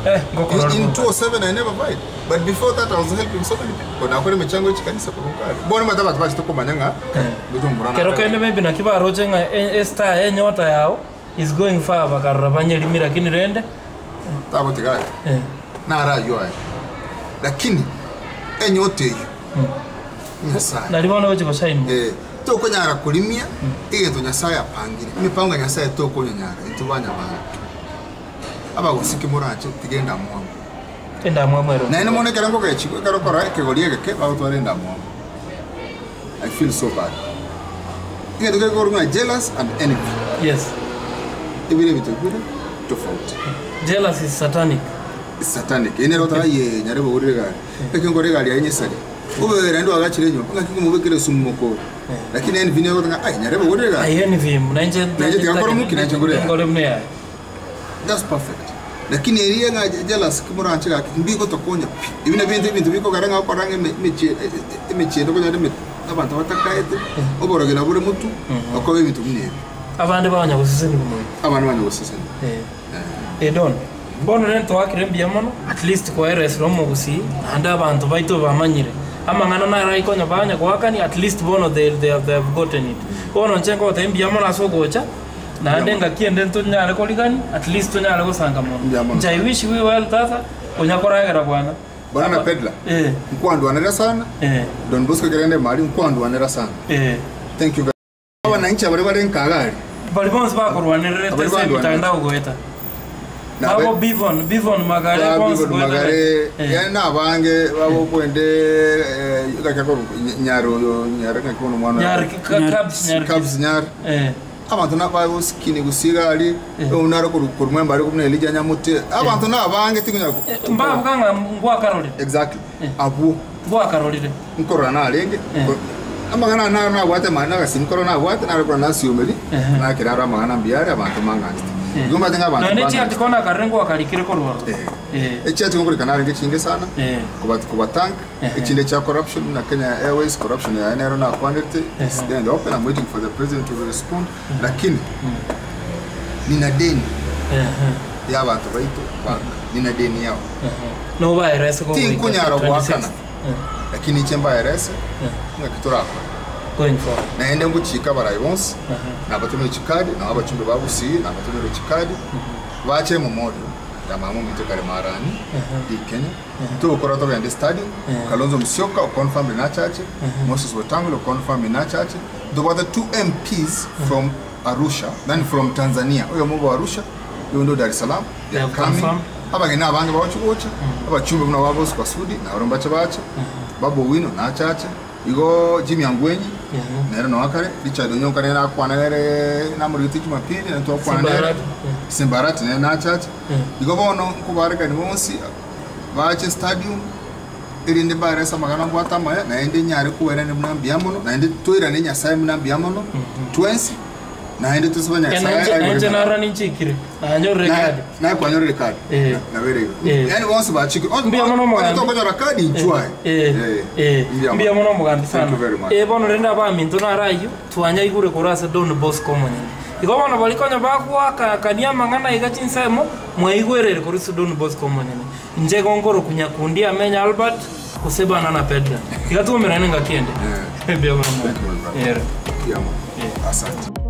Eh, ngokora In, in ore 2007 I never vied. But before that I was helping so many people. Nakora emechango ye chikanisa korwa nkare. Bono omanyete abanto bachete komanya ng'a ngocha omomura Kero nakare. kende maybe naki baroche ng'a e- estar enyota yao is going far bakarora banyerimi lakini rende Tagotiga aye. eh, Naro ayio aye. Lakini enyota eyio Nyasaye. nari bono ogochi goshine Eh, tokonyara korimia egento Nyasaye apangire. Emipango ya Nyasaye tokonyanyara intwe banyabanto. Abagusii moranche tiga endamwamu. Endamwamu ero. Naende mono ekero nkogechigwa, ekero okora ekegori egeke bagotwara endamwamu. I feel so bad. Egento kekorwa ng'a jealous and envy. Yes. Ebire ebinto bibere tofauti. Jealous is satanic. It's satanic. Ere nere otara yee nyarebe ogorire egari. Eke nkore egari yaye nyesari. Obe naende oagachire enyomba ng'aki nkomobekera esumu mokoro. Lakini envy nigo egoteba ng'a ai nyarebe ogorire egari. I envy him. Nainche Nainche tiga nkore omokia, nainche nkore yaye. Nkore buna yaye. That's perfect. Lakini eria ng'a jealous ki moranche gaki mbigotokonya pi. Ebi nabio ebinto ebinto bikogera ng'a okora ng'a eme- emechie e- e- emechie ende okonyora eme abanto batakaete, oborogi nabo bore motwe, okoba ebinto buna ebi. Abande baganya gosesenigwa mono. Abande baganya gosesenigwa. Eh. Eh Don, bono rende twakire mbuya mono, at least kwaeresire omogusii, naende abanto baito bamanyire. Amang'ana naro aikonya baganya goakania, at least bono they, they, have, they have gotten it. Bono inche nkogotebia mbuya mono ase ogocha, Naende engaki ende ntonyare korigani, at least tonyare gosanga mono. Mbuya mono. Inche I wish we well tata, konya koragera bwana. Banana Peddler, Eh, nkwandwanera sana, eh, Don Bosco ekero ende Mali, nkwandwanera sana. eh. Thank you very Abananchi abaria bare nkaga aria. Bari bonsi bakorwanererete Abari ase bandwanerete. emitandao goeta. Na Babo abe- Bivon, Bivon Magare ba bonsi Bivon goeta. Magare, Eh. yani na abange babo kwende gaki ko nyaro nyaro ngaki bono mwana Nyar Cubs, Nyar Cubs nyar Eh. abantu nababo skinny gusiga ari Eh. unaro kurumwe mbari kumwe Elijah Nyamute abantu nabange tikunya Mbavuga nga ngwakarorire. exactly Eh. abu Ngwakarorire. nkorora narenge Eh. amang'ana naro nabwate mani nagasi nkoro nabwate narokora nasiumeri Eh. nakera aro amang'ana mbiare abantu mang'anchete Eh. igo mbate ng'a abantu Nonye bang'anchete. chiati kona karire ngwakarikire korwa. Eh. Eh. Echiati nkokoreka narenge chinge sana Eh. kuba thank Eh. echinde cha corruption na Kenya Airways corruption ya nero nakwanete it's Eh. there in the open I'm waiting for the president to respond lakini nina deni Eh. y'abantu baitu baka nina deni yao Eh. No virus go. Tinkunyara gwakana. Eh. lakini inche mbaerese Eh. ng'aki torakora Going forward. naende ngochika abarai bonsi Eh. nabatumire chikadi nabo abachumbe bagusii nabatumire chikadi bache memorial ya mama ominto kare marani i Kenya togokora togende stadium Kalonzo Musyoka oconfirm nachache Moses Wetangula oconfirm nachache ntobwate two MPs from Arusha then from Tanzania oyo omo bo Arusha oyondo Dar es Salaam They they are have coming confirmed. abageni abange bagochi gocha abachumbe buna babo Basudi nabo mbache bache Babu Owino nachache igo Jimmy Angwenyi nere noakare Richard Onyonka nere nakwana nere namorigete Jumapili nere twakwana nere Simbarati. Simbarati nere nachache igo bono nkobarekani bonsi bache stadium erinde mbaresa amagana mbwate amaya naende nyare kowerane buna mbuya mono naende toirane nyasaye buna mbuya mono twensi naende tosabe nyasaye Enche aigure nara ninchikire. Nanyorire kadi. naye kwanyorire kadi Eh. nabere igo Eh. yani bonsi bachikire Mbuya mono omogambi. tokonyora kadi inchwae Eh, eh, mbuya mono omogambi Thank sana you very much. Eh, bono rende abaminto narayio twanyaigure korwa ase Don Bosco omonyene igo bono bari konya bagwakakania amang'ana iga chinsemo mwaigwerere korwa ase Don Bosco omonyene inche igo nkorokunya kundi amenya Albert gose banana pedra iga twaumerane ngaki ende Eh. mbuya mono Thank you, my brother. Ere. Mbuya mono. Eh. Asante.